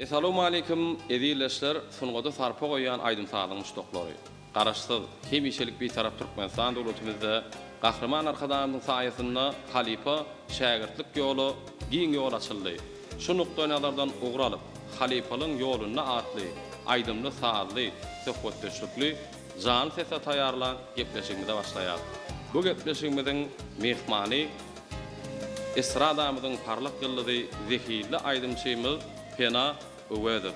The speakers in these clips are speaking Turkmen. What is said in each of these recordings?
Essalawmaleýkim ezizleşler sungata sarpa goýýan aýdym-sazyň muşdaklary. Garaşsyz, hemişelik Bitarap Türkmenistan döwletimizde Gahryman Arkadagymyzyň saýasynda halypa, şägirtlik ýola giň ýol açyldy. Şu nukdaýnazardan ugur alyp, Halypalyň ýolunda atly aýdymly-sazly, söhbetdeşlikli, janly sesde taýýarlan gepleşigimize başlaýas. Bu gepleşigimiziň myhmany estradamyzyň parlak ýyldyzy zehinli aýdymçymyz Pena Öwezow.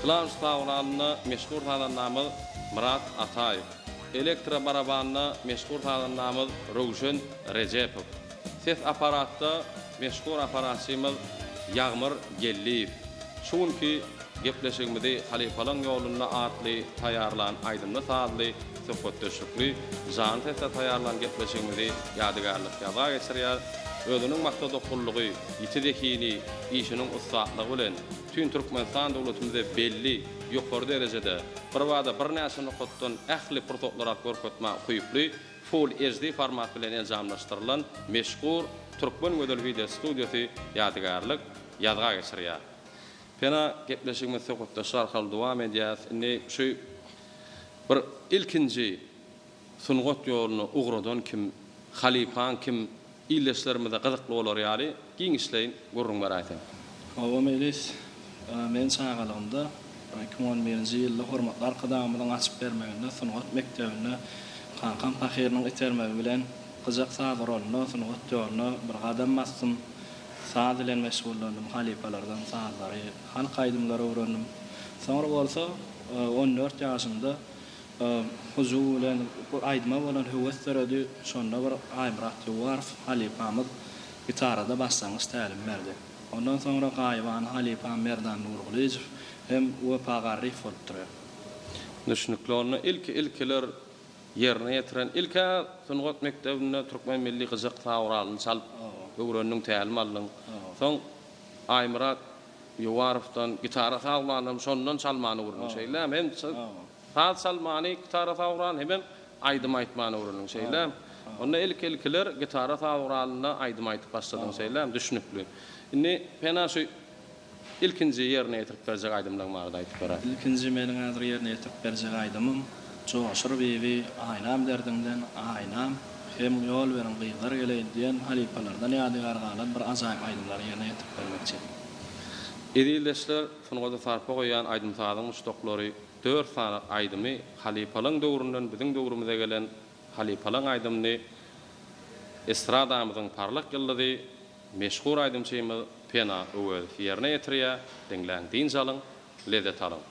Klawiş saz guralynda meşhur sazandamyz Myrat Ataýew. Elektro barabanda meşhur sazandamyz Röwşen Rejepow. Ses apparatda meşhur apparatçymyz Ýagmyr Geldiýew. Şu günki gepleşigimizi Halypalaň ýolunda atly taýýarlan aýdymly-sazly, söhbetdeşlikli, janly sesde taýýarlan gepleşigimizi ýadygärlik ýazga geçirýär. Özüniň maksadaokgunlygy, ýiti zehini, işiniň ussatlygy bilen bütin Türkmenistan döwletimize belli, ýokary derejede, birbada birnäçe nokatdan ähli pursatlary alyp görkezmäge ukyply Full HD format bilen enjamlaşdyrylan meşhur Türkmen Gözel wideo studiýasy ýadygärlik ýazga geçirýär. Pena gepleşigimiz söhbetdeşlik arkaly dowam edýäs. Indi şu bir ilkinji sungat ýoluna ugradan kim, halypaň kim, ildeşlerimize gyzykly bolar ýaly giňişleýin gürrüň beräýseň. Hawa Meýlis, men çagalygymda 2011-nji ýylda hormatly Arkadagymyzyň açyp bermeginde sungat mekdebinde kakam pahyrynyň itermegi bilen gyjak saz guralynda sungat ýoluna bir gadam basdym. Saz bilen meşgullandym, halypalardan sazlary, halk aýdymlary öwrendim. Soňra bolsa 14 ýaşymda Hyjuw bilen bu aýdyma bolan höwes döredi. Şonda bir Aýmyrat Ýowarow halypamyz gitarada başlangyç tälim berdi. Ondan soňra gaýybana halypam Merdan Nurgylyjow hem Wepa Garryýew bolup durýar. Düşnükli. Onda ilki-ilkiler ýerine ýetiren, ilk-ä sungat mekdebinde türkmen milli gyjak sawralyny çalyp öwrendiň, tälim aldyň. Soň Aýmyrat Ýowarowdan gitara saz guralyny hem şondan çalmany öwrendiň, şeýlemi? Hem saz çalmany, gitara saz guralyny hemem aýdym aýtmany öwrendiň, şeýlemi? Onda ilki-ilkiler gitara saz guralynda aýdym aýdyp başladyň, şeýlemi? Düşnükli. Indi Pena şu ilkinji ýerine ýetirip berjek aýdymlaryň barada aýdyp beräý. Ilkinji meniň häzir ýerine ýetirip berjek aýdymym Joşur bibi, Aýnam derdiňden, Aýnam, hem Ýol beriň gyzlar geleýin diýen halypalardan ýadygär galan bir ajaýyp aýdymlary ýerine ýetirip bermekçi. Ezizleşler, sungata sarpa goýýan aýdym-sazyň muşdaklary dört sany aýdymy halypalaň döwründen biziň döwrümize gelen halypalaň aýdymyny estradamyzyň parlak ýyldyzy meşhur aýdymçymyz Pena Öwezow ýerine ýetirýär, diňläň dynç alyň, lezzet alyň.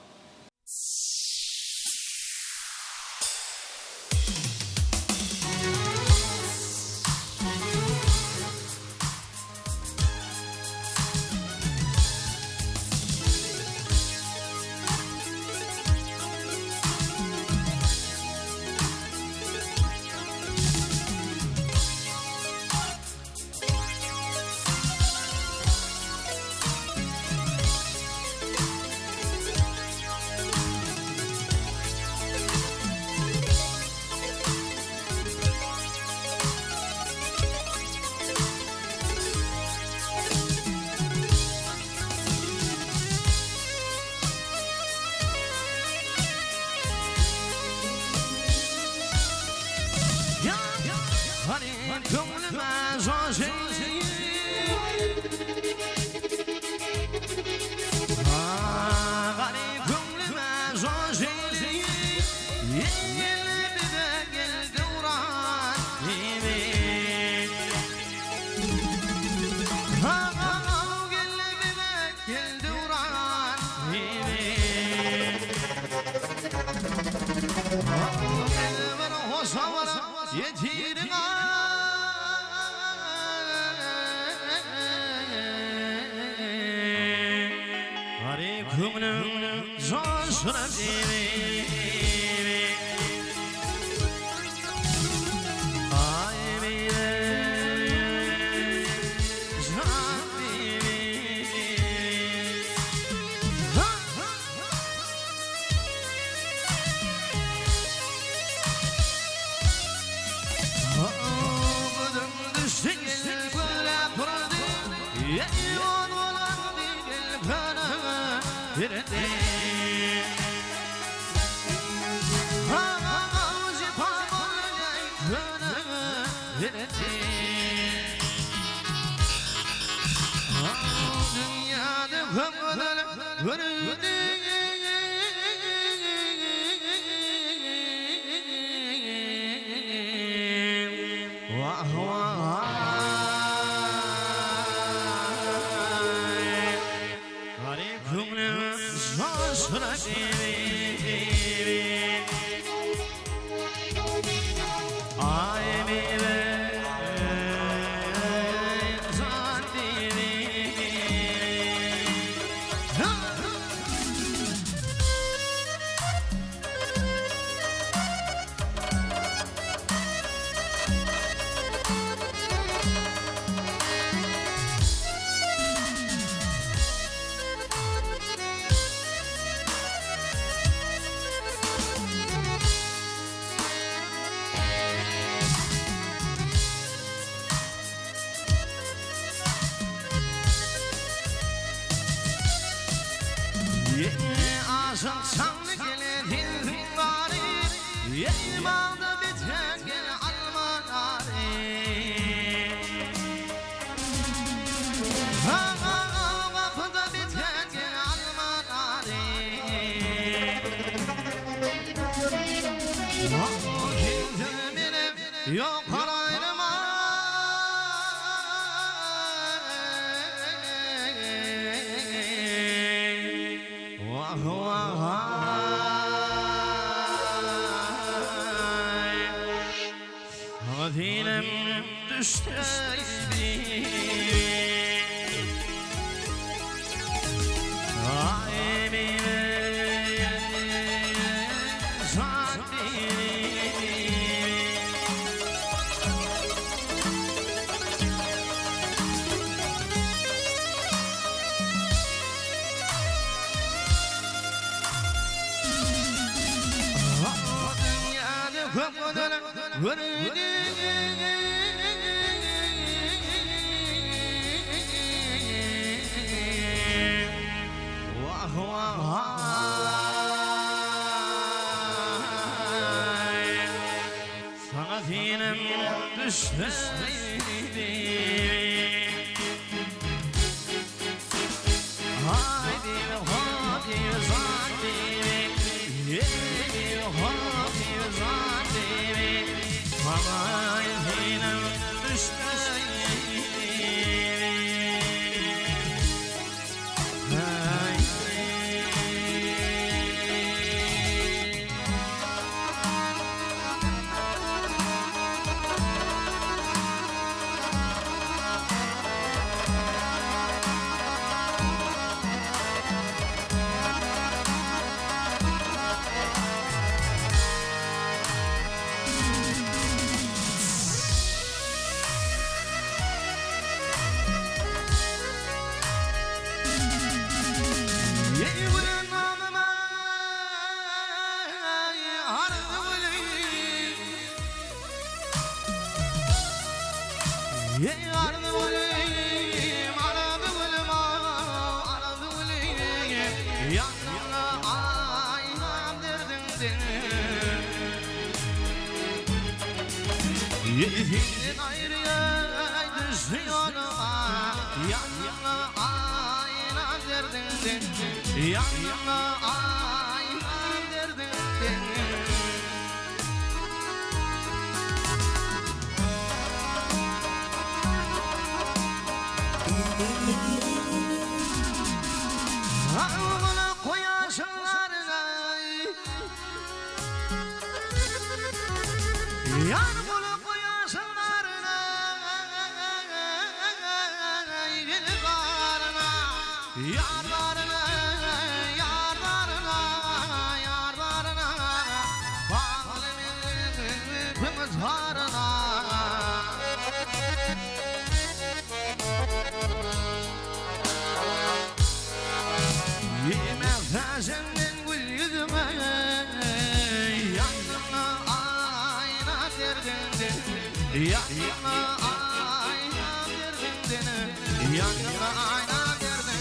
Yanına ayna derdim.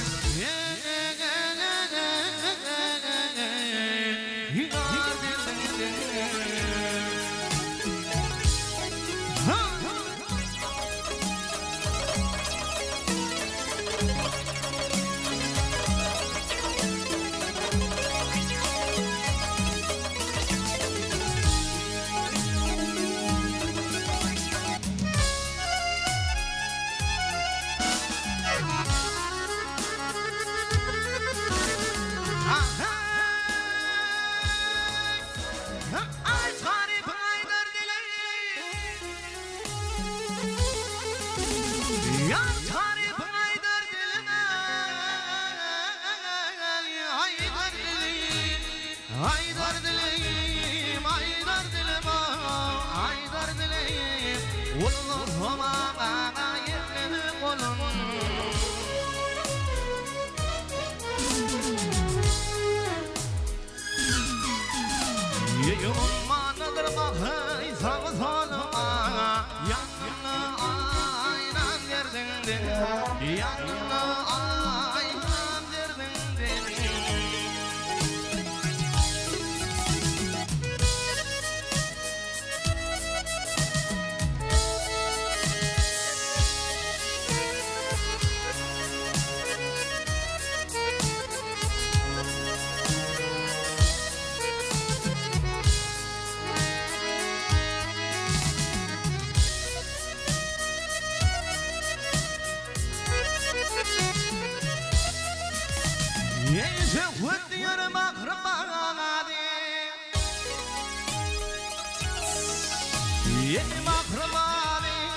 Eý gahrymanym,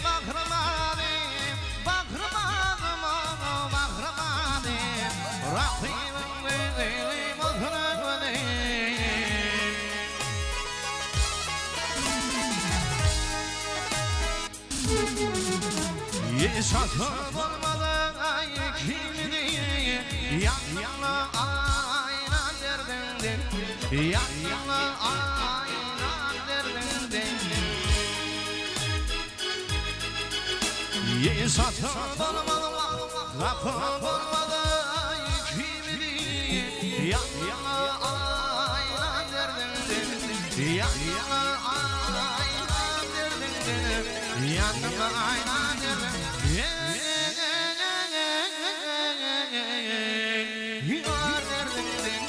gahrymanym, Gahrymanym, gahrymanym, Rakybyň gözeli bolsun gözüm. Şatı bolmadyk aý kimidi, Ýanyňa aýlan derdiňden, Ýanyňa aýlan derdiňden. Şatı bolmadyk, gapy bolmadyk aý kimidi, Ýanyňa aýlan derdiňden, Ýanyňa aýlan derdiňden, Ýanyňa aýlan derdiňden. Ýar derdiňden.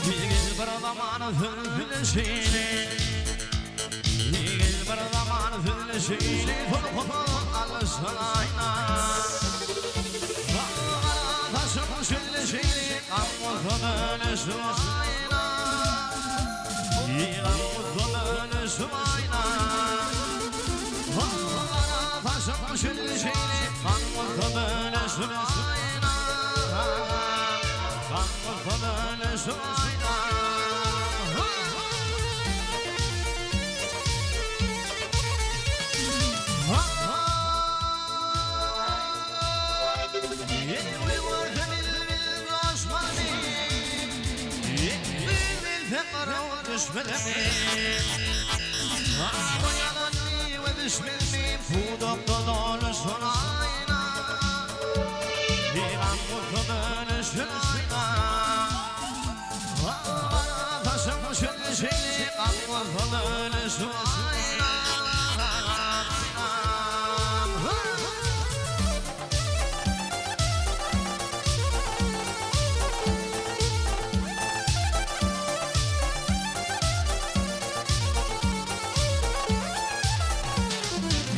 Ýigit bir zaman sözleşeli, Ýigit bir zaman sözleşeli, Tolkun alşyn aýna. Gara taşyň şülleşeli, Gam bolsa bölüşip aýna. Gam bolsa bölüşip aýna. Gara taşyň şülleşeli, Gam bolsa bölüşip aýna. Gam bolsa bölüşip aýna.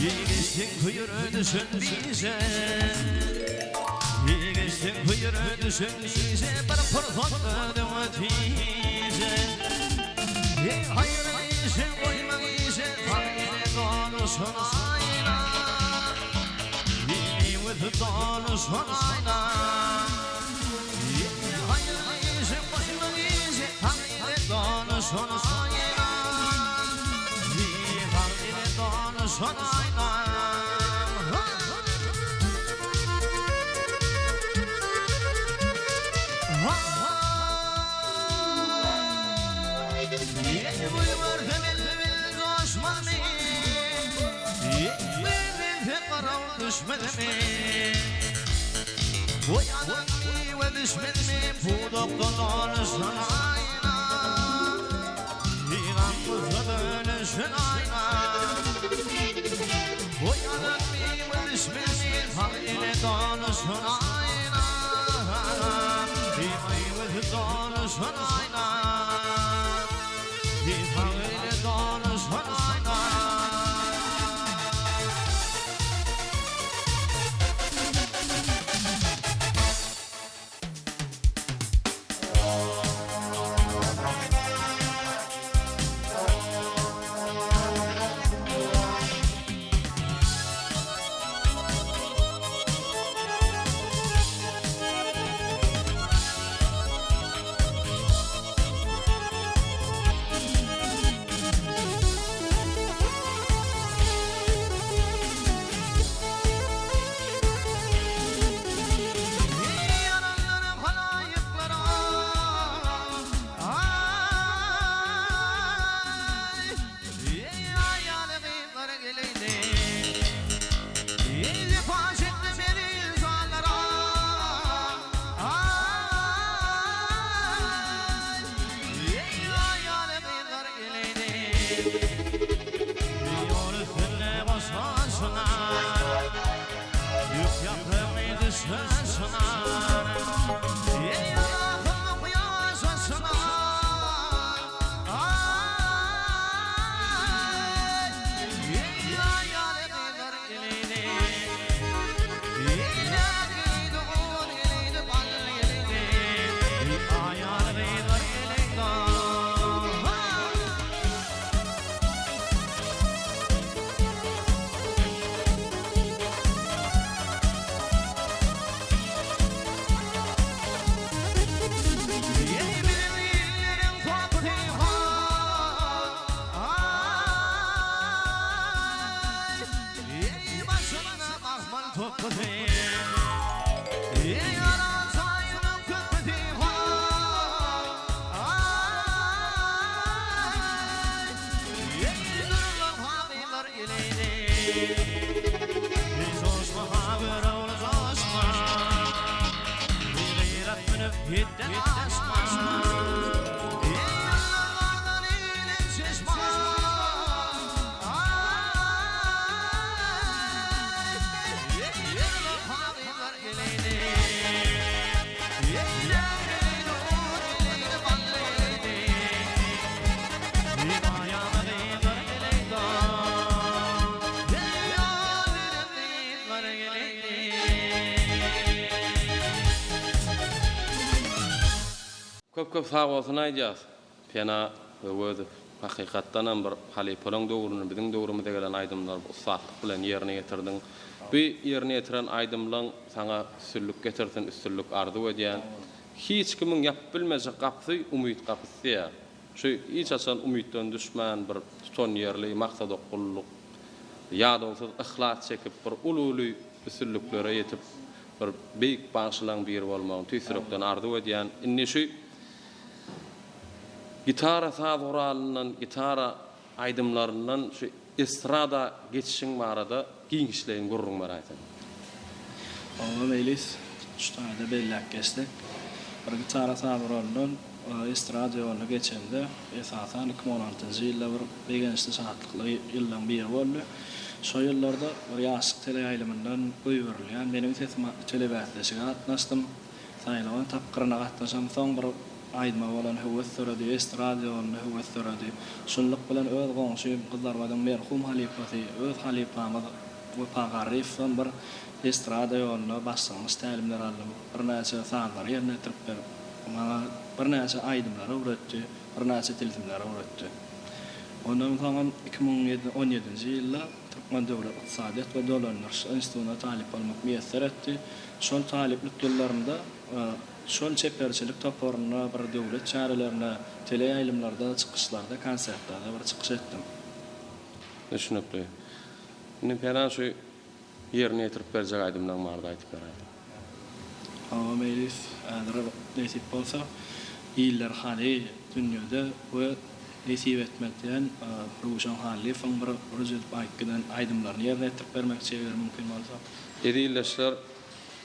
Ýegeşsin köýere düşen bize, Ýegeşsin köýere düşen bize, Bir pursat özüňe tize. Ey haýyr işe goýmak işe, Taňyny doluşan aýna. Ýeni doluşan aýna. Ey haýyr işe goýmak işe, Taňyny doluşan aýna. Taňyny doluşan aýna. topbasy Eý Aral çaýynyň köprüsi Aý Eý durlar halylar geleýdi Eý joşma ha Görogly joşma Eý gyrat münüp hetden aşma Eý ýyldyzlardan inen çeşme Köp köp sag bolsun aýdýas. Pena Öwezow, hakykatdanam bir halypalaň döwründe biziň döwrümize gelen aýdymlary ussatlyk bilen ýerine ýetirdiň. Bu ýerine ýetiren aýdymlaň saňa üstünlik getirsin, üstünlik arzuw edýän. Hiç kimiň ýapyp bilmejek gapysy umyt gapysy diýýär. Şu hiç haçan umytdan düşmän bir tutanýerli, maksadaokgunlyk, ýadawsyz yhlas çekip bir uly-uly üstünliklere ýetip bir beýik bagşylaň biri bolmagyny tüýs ýürekden arzuw edýän. Indi şu Gitara saz guralyndan, gitara aýdymlaryndan şu estrada geçişiň barada giňişleýin gürrüň beräýseň. Hawa Meýlis, şu taýda belläp geçsek, bir gitara saz guralyndan estrada ýoluna geçemde, esasan 2016-njy ýylda bir begençli, şatlykly ýyllaň biri boldy. Şo ýyllarda bir Ýaşlyk teleýaýlymyndan goýberilýän Meniň sesim atly telebäsleşige gatnaşdym. Saýlawa tapgyryna gatnaşamsoň bir aýdyma bolan höwes döredi, estrada ýoluna höwes döredi. Şunluk bilen öz goňşym, Gyzlarbadyň merhum halypasy, öz halypamyz Wepa Garryýewden bir estrada ýoluna başlangyç tälimler aldym. Birnäçe sazlary ýerine ýetirip berip, maňa birnäçe aýdymlary öwretdi, birnäçe tilsimleri öwretdi. Ondan soňam 2017 nji ýylda Türkmen döwlet ykdysadyýet we dolandyryş institutyna talyp bolmak miýesser etdi. Şol talyplyk ýyllarynda şol çeperçilik toparynda bir döwlet çärelerinde, teleýaýlymlarda çykyşlarda, konsertlerde bir çykyş etdim. Düşnükli. Indi Pena şu ýerine ýetirip berjek aýdymlaň barada aýdyp beräýseň. Hawa Meýlis, häzir nesip bolsa Iller hany dünýede we Nesip etmez diýen Röwşen Hallyýewiň bir ürç edip aýyp giden aýdymlaryny ýerine ýetirip bermekçi eger mümkin bolsa. Eziz ildeşler,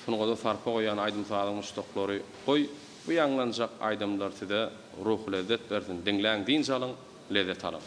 sungata sarpa goýýan aýdym-sazyň muşdaklary, goý, bu ýaňlanjak aýdymlar size ruhy lezzet bersin, diňläň, dynç alyň, lezzet alyň!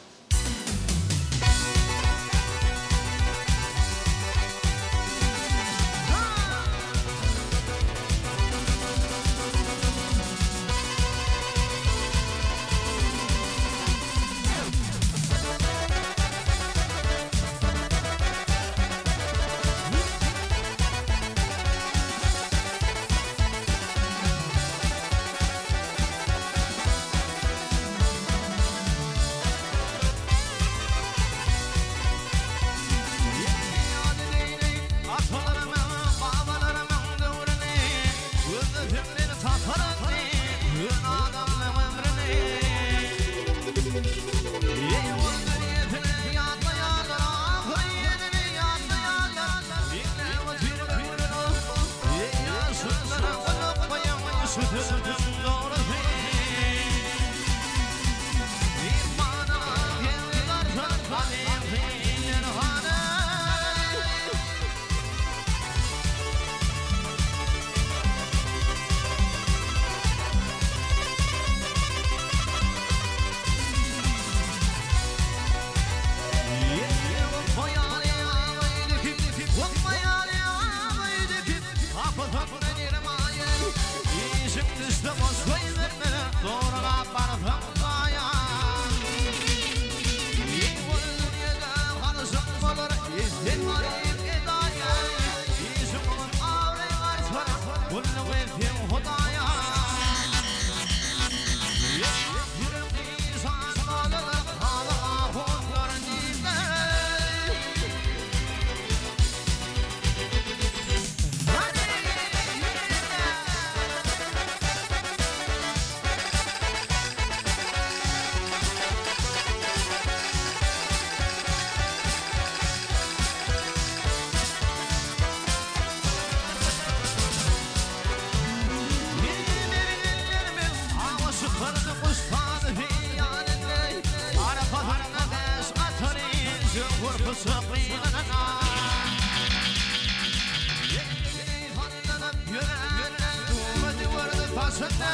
daşynda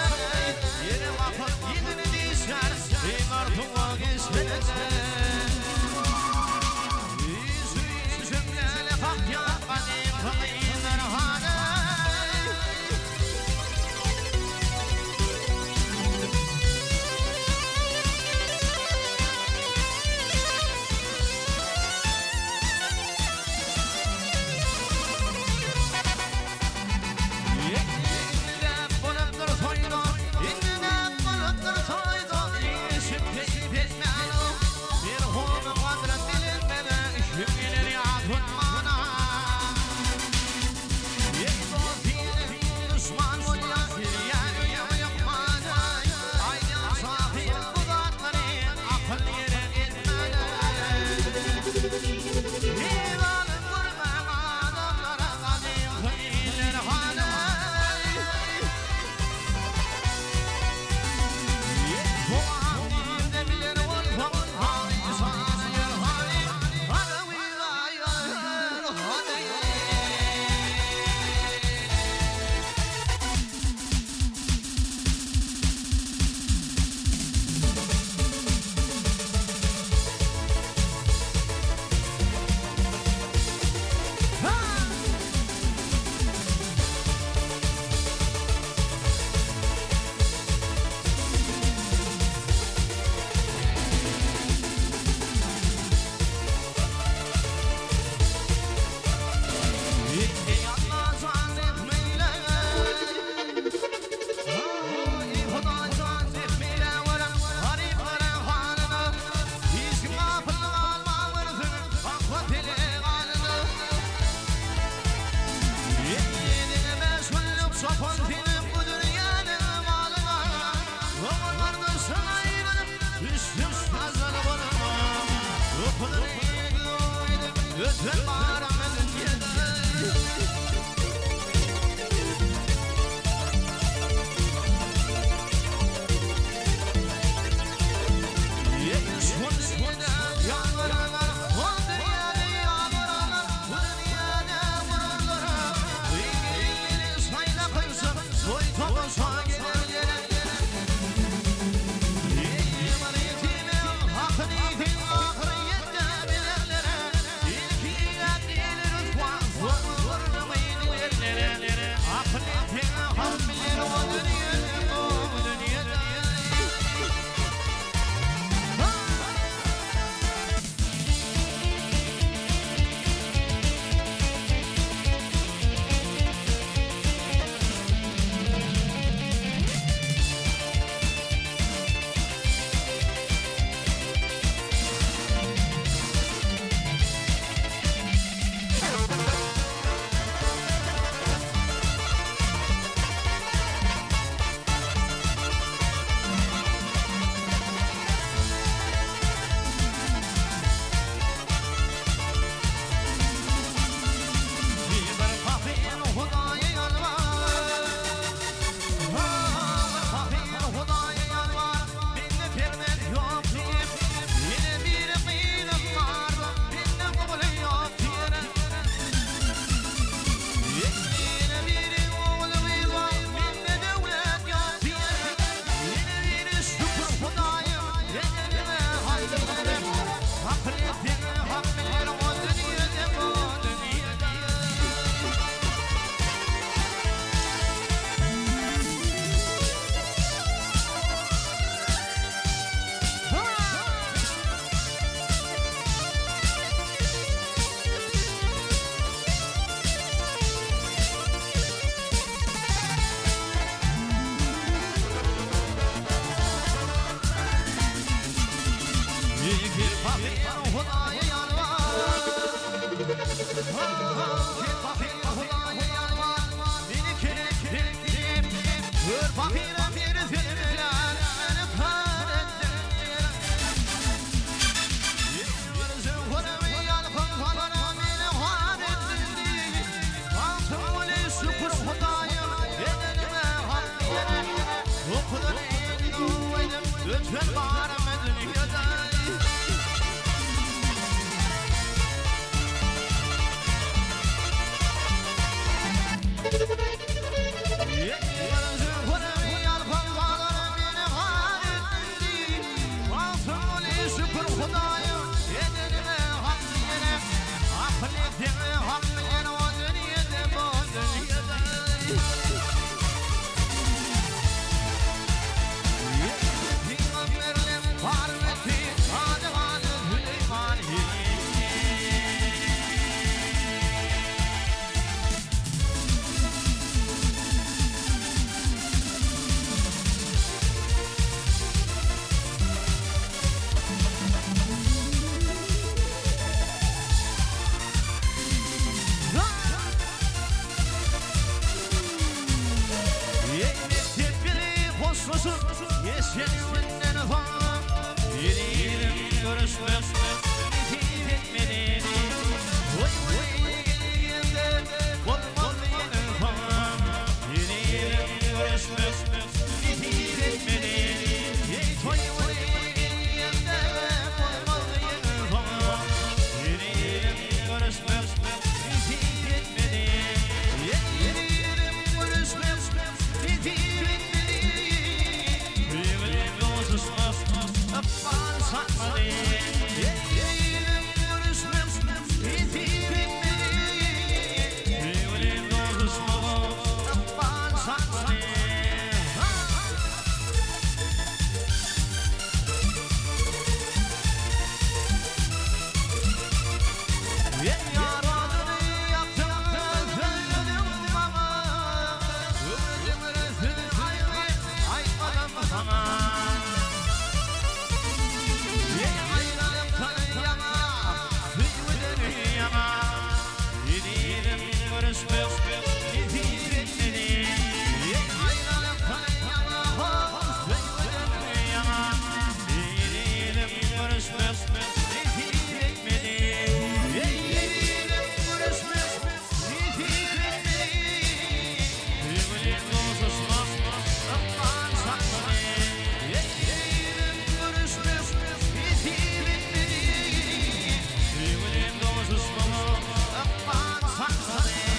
Ýere bakyp ýigini diýişer Diňer suwa geçeninde Jümläli kakýar gadymky gyzlar hany. Indi näp bolupdyr soýla, indi näp. Geçen günden soň Ezizim görüşmek nesip etmedi. Oý oý gelgende bolmaz ýene soň Ezizim görüşmek nesip etmedi. Eý toý güni gelgende bolmaz ýene soň Ezizim görüşmek nesip etmedi. Eý ezizim görüşmek nesip etmedi. Söýgülim duşuşmak ykbal çatmady. Eý ezizim görüşmek nesip etmedi. Söýgülim duşuşmak ykbal çatmady. Ýaradyny ýapdyň sözlediň maňa Öwrediň söz aýry aýtmadam saňa Eý aýralykdan ýaňa söýgüden ýaňa Ezizim görüşmek nesip etmedi Eý aýralykdan ýaňa söýgüden ýaňa Ezizim görüşmek nesip etmedi Ezizim görüşmek nesip etmedi Söýgülim duşuşmak ykbal çatmady Ezizim görüşmek nesip etmedi Söýgülim duşuşmak ykbal çatmady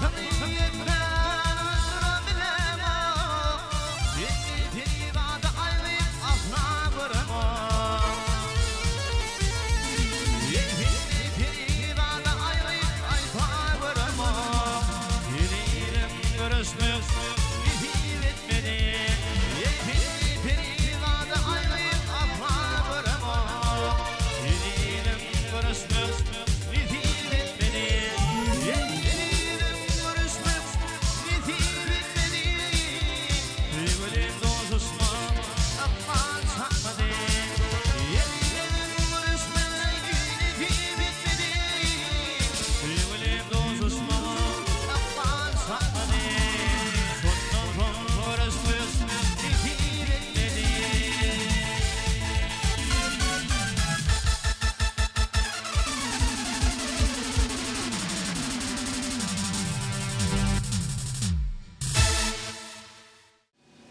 Tarypyny etmän öldüre bilemok Seni peribada aýryp asla göremok Seni peribada aýryp asla göremok Senem görüşmek nesip etmedi Seni peribada aýryp asla göremok Senem görüşmek nesip etmedi Senem görüşmek nesip etmedi Söýgülim duşuşmak ykbal çatmady Senem görüşmek nesip etmedi Söýgülim duşuşmak ykbal çatmady Şondan soň görüşmek nesip etmedi.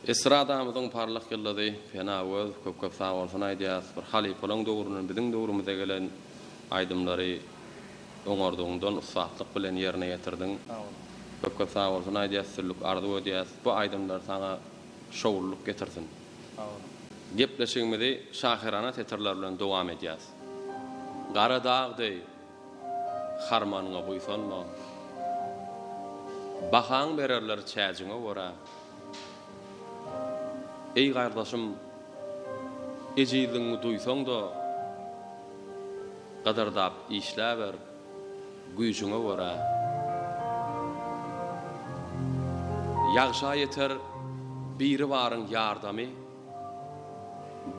Estradamyzyň parlak ýyldyzy Pena Öwez köp köp sag bolsun aýdýas bir halypalaň döwründen biziň döwrümize gelen aýdymlary oňardygyňdan ussatlyk bilen ýerine ýetirdiň köp köp sag bolsun aýdýas üstünlik arzuw edýäs bu aýdymlar saňa şowlulyk getirsin. Sag boluň. Gepleşigimizi şahyrana setirler bilen dowam edýäs. Gara dag deý harmanyňa buýsanma. Bahaň bererler çäjiňe görä. Eý gardaşym, ejizligiňi duýsaň-da, Gydyrdap işläber güýjüňe görä. Ýagşa ýeter Biribaryň ýardamy,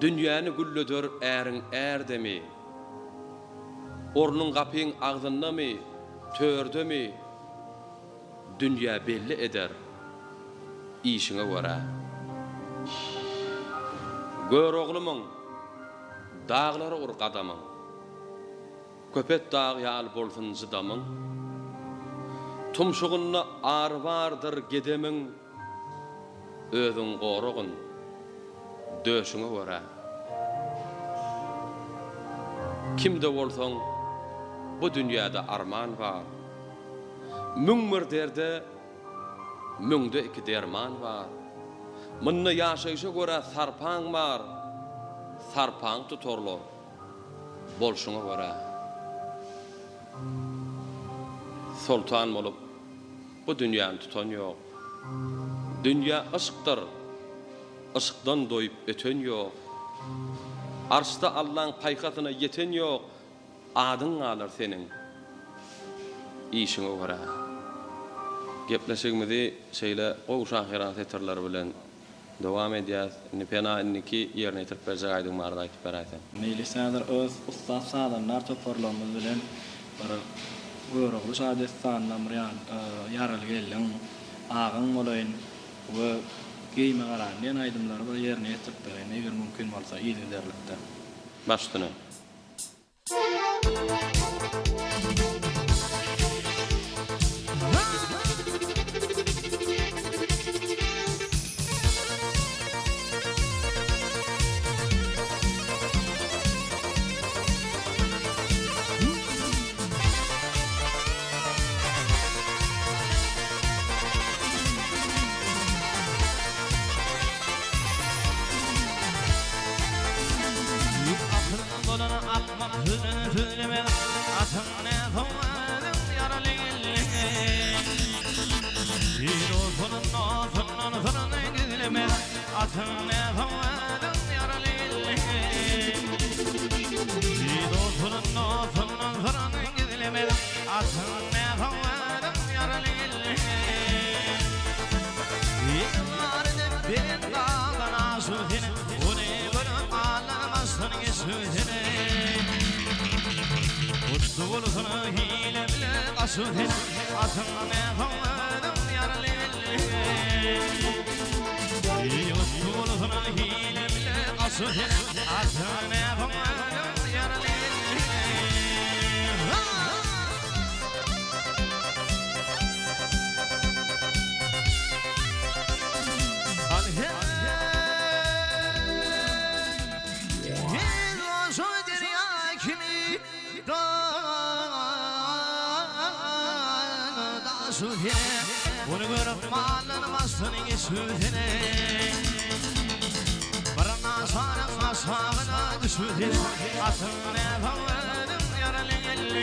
Dünýäni gülleder äriň ärdemi. Ornuň gapyň agzyndamy, tördemi, Dünýä belli eder işiňe görä. Göroglumyň daglara ur gadamyň. Köpet dag ýaly bolsun jydamyň. Tumşugynda ary bardyr gedemiň. Özüň goragyn döşüňe görä. Kimde bolsaň bu dünýäde arman bar. 1001 derde müňde iki derman bar. Munda ýaşaýşa görä sarpaň bar, Sarpaň tutarlar bolşuňa görä. Soltan bolup bu dünýäni tutan ýok. Dünýä yşkdyr, yşkdan doýup öten ýok. Arşda Allaň paýhasyna ýeten ýok, Adyň galar seniň işiňe görä. Gepleşigimizi şeýle gowy şahyrana setirler bilen dowam edýäs. Indi Pena indiki ýerine ýetirip berjek aýdym barada aýdyp beräýseň. Meýlis häzir öz ussat sazandar toparlarymyz bilen bir Görogly şadessanyndan bir Ýaraly gelin, Agaň bolaýyn we Geýme garany diýen aýdymlary bir ýerine ýetirip bereýin, eger mümkin bolsa yzygiderlikde. Baş üstüne. Bolan akmak sözüni sözlemez, Atyň näsoň özüň ýaraly geldiň. Dostundan dostundan syryny gizlemez, Atyň näsoň özüň ýaraly geldiň. Dostundan dostundan syryny gizlemez, Atyň näsoň özüň ýaraly geldiň. Ýyllar edip belent dagdan aşyp seni, Ony görüp allan başdan geçmesene. Gutly bolsun hile bile gaşy sen, Atyň näsoň özüň ýaraly belli. Gutly bolsun hile bile gaşy sen, Atyň näsoň özüň ýaraly belli. Ony görüp mallar başyny geçürsene. Bir naşanyň aşagyna düşürsene. Atyň näsoň özüň ýaraly geldi.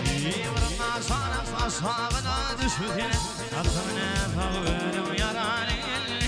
Bir naşanyň aşagyna düşürsene. Atyň näsoň özüň ýaraly geldi.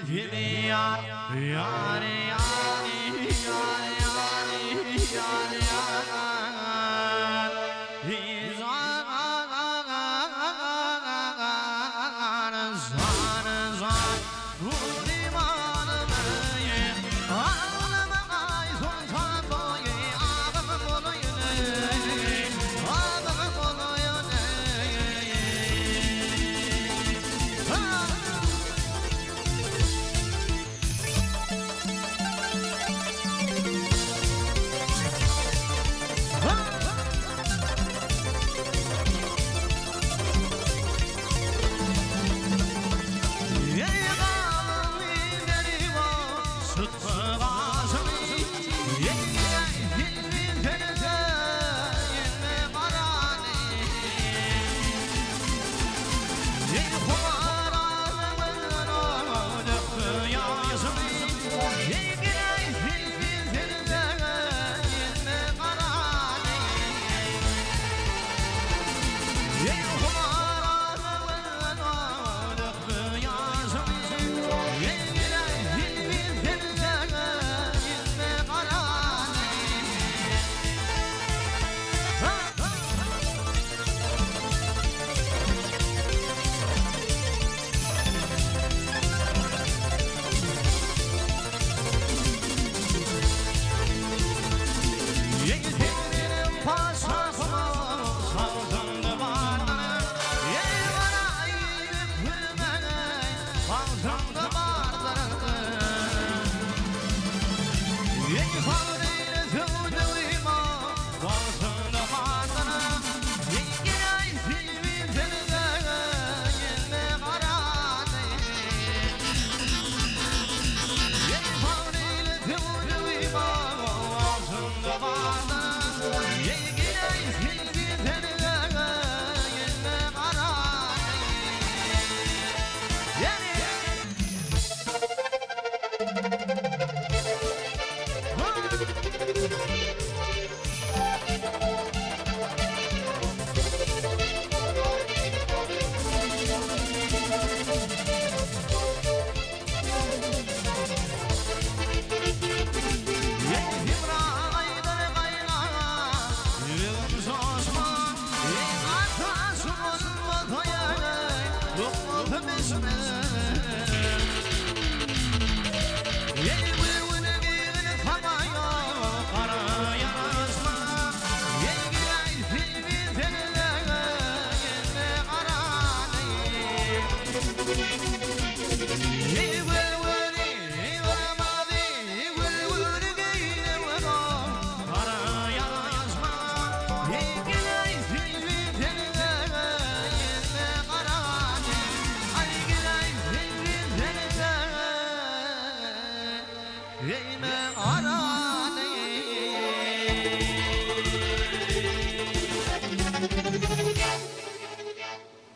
Seni ýar Ýar ýar ýar ýar ýar ýar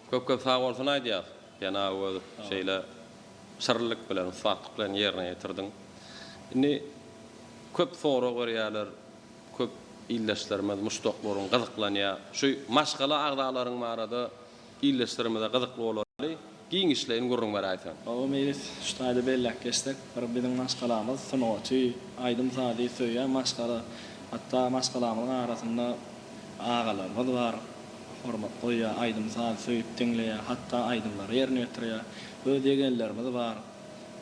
Köp köp sag bolsun aýdýas. Pena Öwezow şeýle şyrlyk bilen, ussatlyk bilen ýerine ýetirdiň. Indi köp sorag berýärler, köp ildeşlerimiz, muşdaklaryň gyzyklanýar. Şu maşgala agzalaryň barada ildeşlerimize gyzykly bolar ýaly giňişleýin gürrüň beräýseň. Hawa Meýlis, şu taýda belläp geçsek, bir biziň maşgalamyz sungaty, aýdym-sazy söýýän maşgala. Hatda maşgalamyzyň arasynda agalarymyz bar, hormat goýýar, aýdym-saz söýüp diňleýär, hatda aýdymlary ýerine ýetirýär. Öz ýegenlerimiz bar.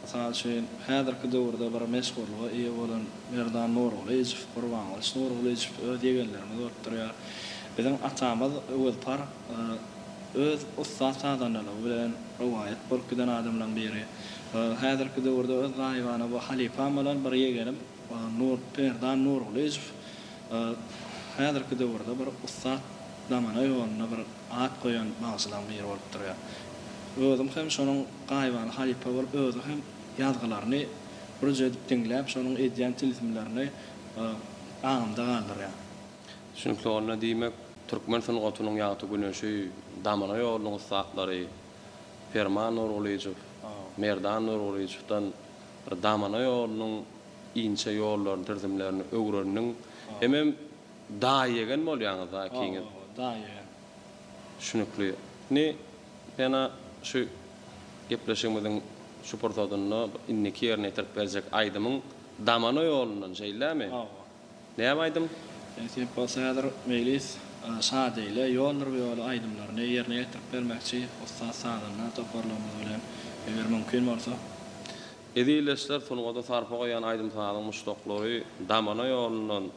Mysal üçin, häzirki döwürde bir meşhurlyga eýe bolan Merdan Nurgylyjow, Gurbangylyç Nurgylyjow öz ýegenlerimiz bolup durýar. Biziň atamyz Öwezpar öz ussat sazandalygy bilen rowaýat bolup giden adamlaryň biri. Häzirki döwürde öz gaýybana bu halypam bolan bir ýegenim Nur Merdan Nurgylyjow häzirki döwürde bir ussat damana ýolunda bir at goýan bagşylaryň biri bolup durýar. Özüm hem şonuň gaýybana halypa bolup özi hem ýazgylaryny bürje edip diňläp şonuň edýän tilsimlerini aňymda galdyrýan. Düşünikli onda diýmek türkmen sungatynyň ýagty güneşi, damana ýolunyň ussatlary Perman Nurgylyjow, Merdan Nurgylyjowdan bir damana ýolunyň inçe ýollaryny tilsimlerini öwrendiň. Hemem daýy ýegen bolýaňyzda ikiňiz. Hawa, daýy ýegen. Düşünikli. Indi Pena şu gepleşigimiziň. şu pursadynda indiki ýerine ýetirip berjek aýdymyň Damana ýolundan, şeýlemi? Hawa. Näme aýdym? Nesip bolsa häzir Meýlis Şadeýle, Ýoldur bu ýoly aýdymlaryny ýerine ýetirip bermekçi ussat sazanda toparlarymyz bilen, eger mümkin bolsa. Ezizleşler sungata sarpa goýýan aýdym-sazyň muşdaklary Damana ýolundan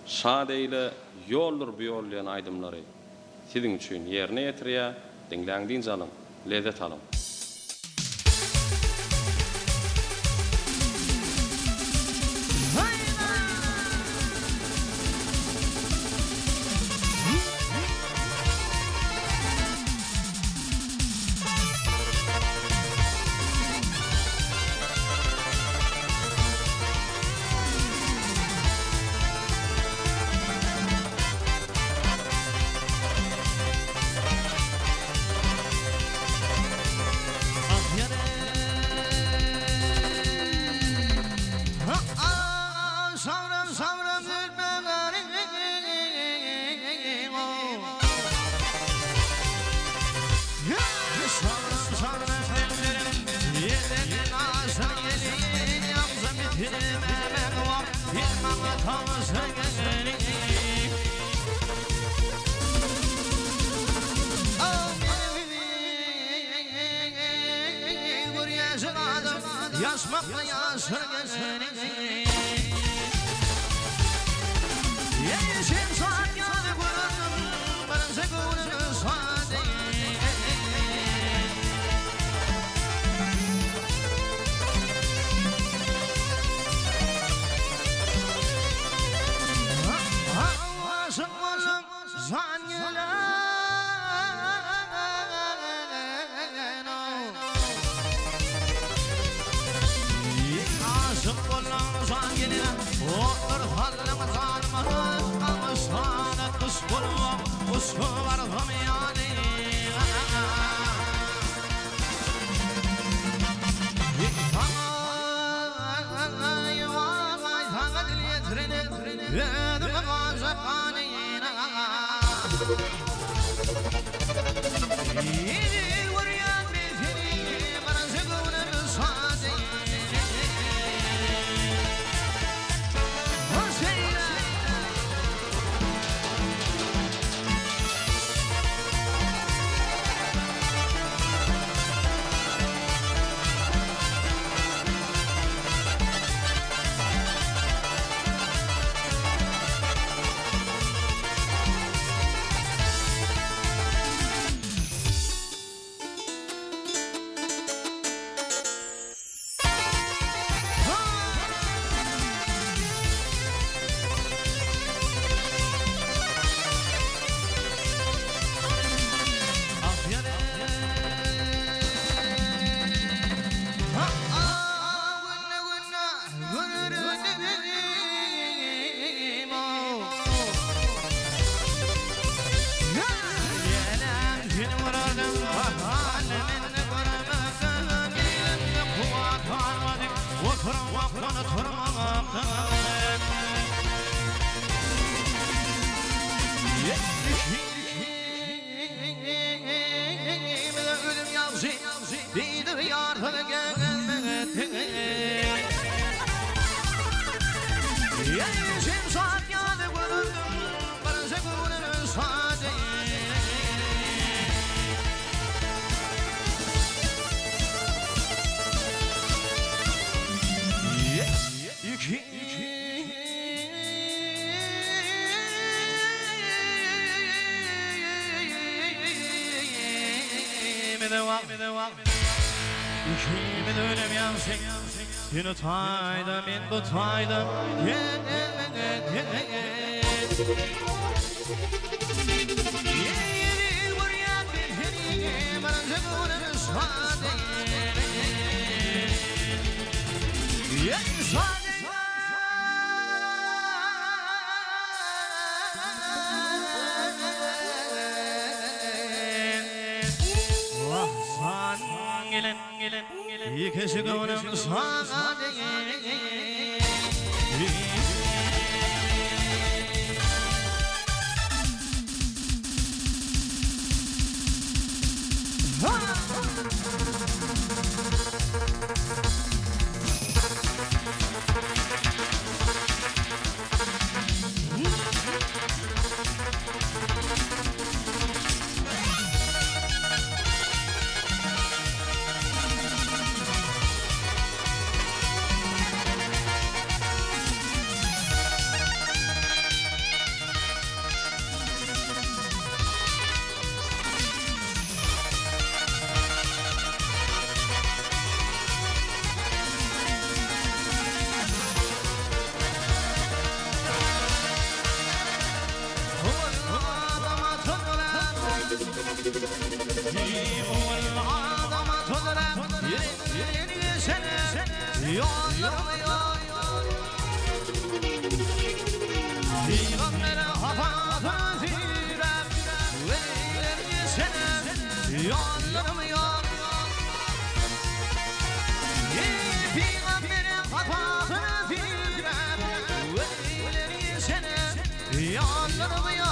Şadeýle, Ýoldur bu ýol diýen aýdymlary siziň üçin ýerine ýetirýär, diňläň dynç alyň, lezzet alyň. Ol adama tozarap, ýerinden geçene, ýollarym ýok. Pygambere hapasyny süýräp, weliler geçene, ýollarym ýok. Pygambere hapasyny süýräp, weliler geçene, ýollarym ýok.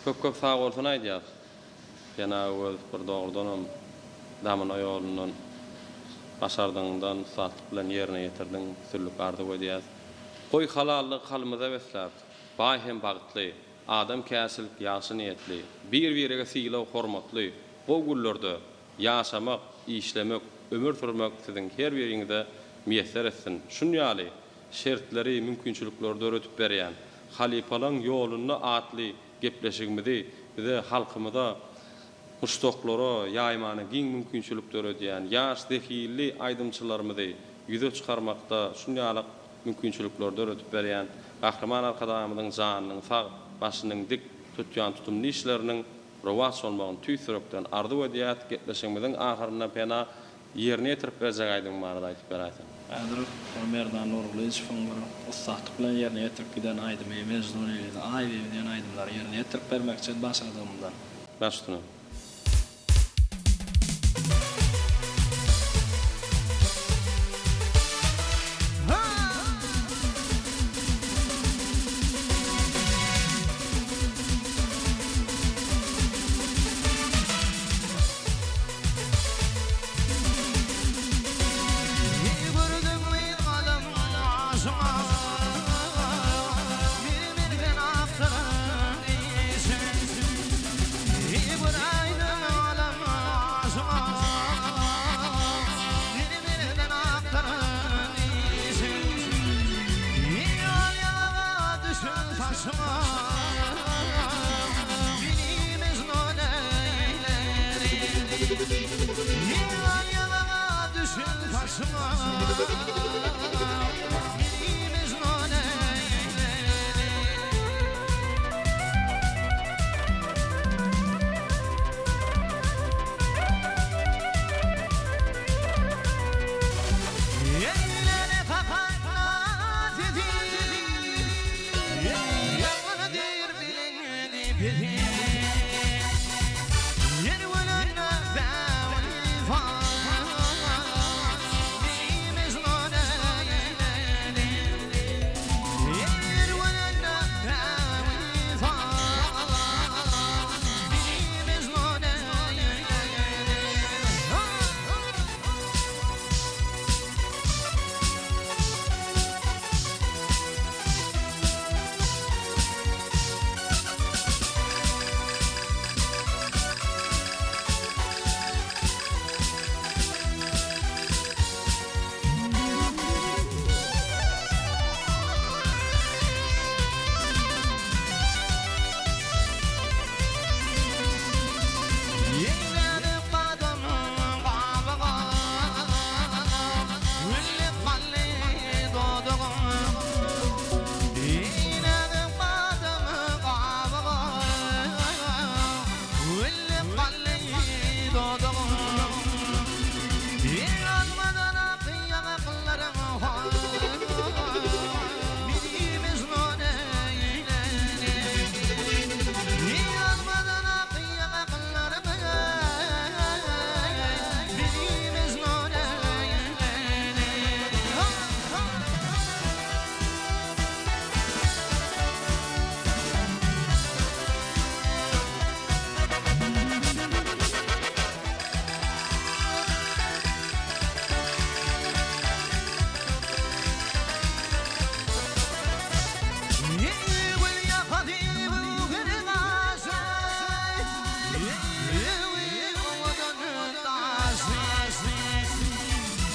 Köp köp sag bolsun aýdýas. Pena Öwezow bir dogrudanam damyna ýolundan başardygyňdan ussatlyk bilen ýerine ýetirdiň üstünlik arzuw edýäs. Goý halallygy kalbymyza besläp, baý hem bagtly, adamkärçilik ýagşy niýetli, bir-birege sylag hormatly, gowy günlerde ýaşamak, işlemek, ömür sürmek siziň her biriňize miýesser etsin. Şun ýaly şertleri, mümkinçilikleri döredip berýän Halypalaň ýolunda atly gepleşigimizi bize halkymyza, muşdaklara ýaýmana giň mümkinçilik döredýän ýaş zehinli aýdymçylarymyzy ýüze çykarmakda şunýalak mümkinçilikleri döredip berýän Gahryman Arkadagymyzyň janynyň sag, başynyň dik, tutýan tutumly işleriniň rowaç bolmagyny tüýs ýürekden arzuw edýäs. Gepleşigimiziň ahyrynda Pena Ýerine ýetirip berjek aýdymyň barada aýdyp beräýseň. Häzir ol Merdan Nurgylyjowyň bir ussatlyk bilen ýerine ýetirip giden aýdymy Mejnun Elini, Aý bibi diýen aýdymlary ýerine ýetirip bermekçi başardygymdan. Baş üstüne.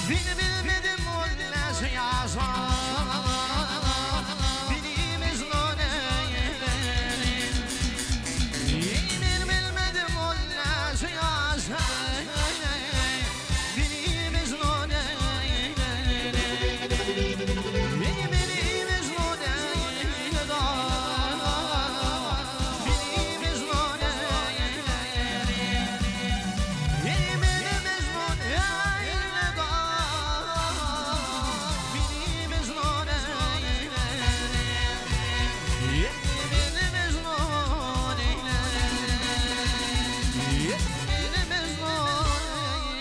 Beni bilmedim ol näçe ýaşa Beni Mejnun eýledi Men bilmedim ol näçe ýaşa Beni Mejnun eýledi Beni beni Mejnun eýledi Beni Mejnun eýledi Beni beni Mejnun eýledi Beni Mejnun eýledi Beni Mejnun eýledi Beni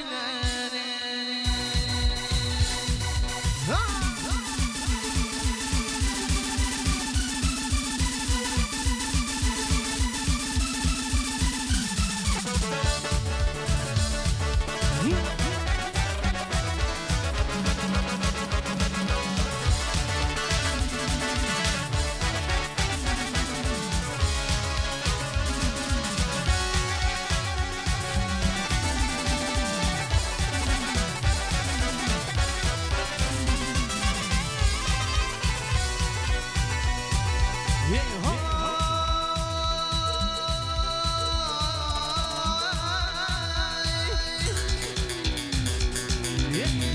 Mejnun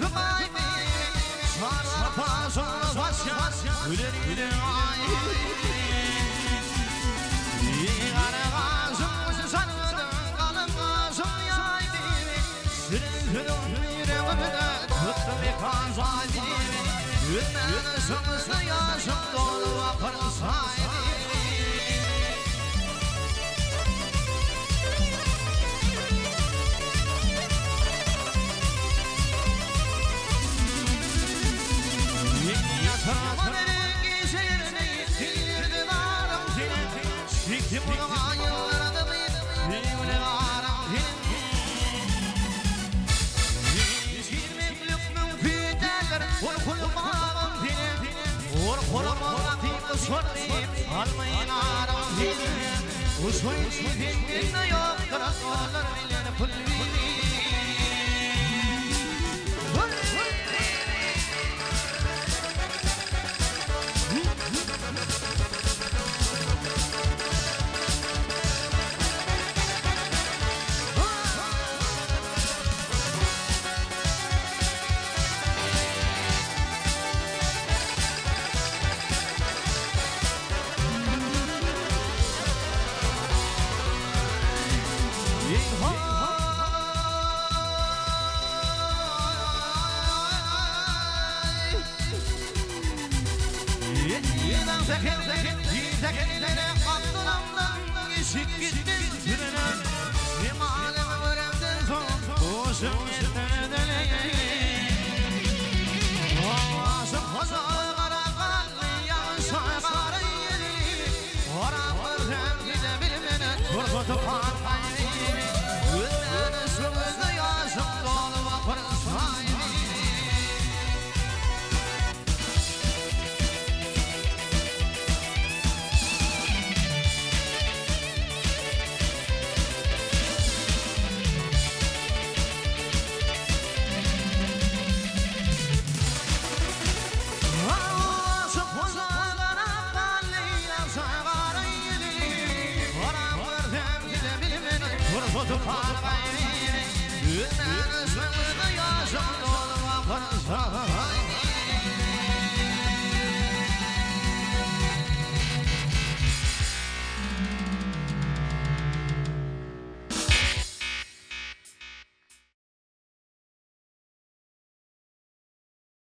eýledi Yaşım dolu akar saydı.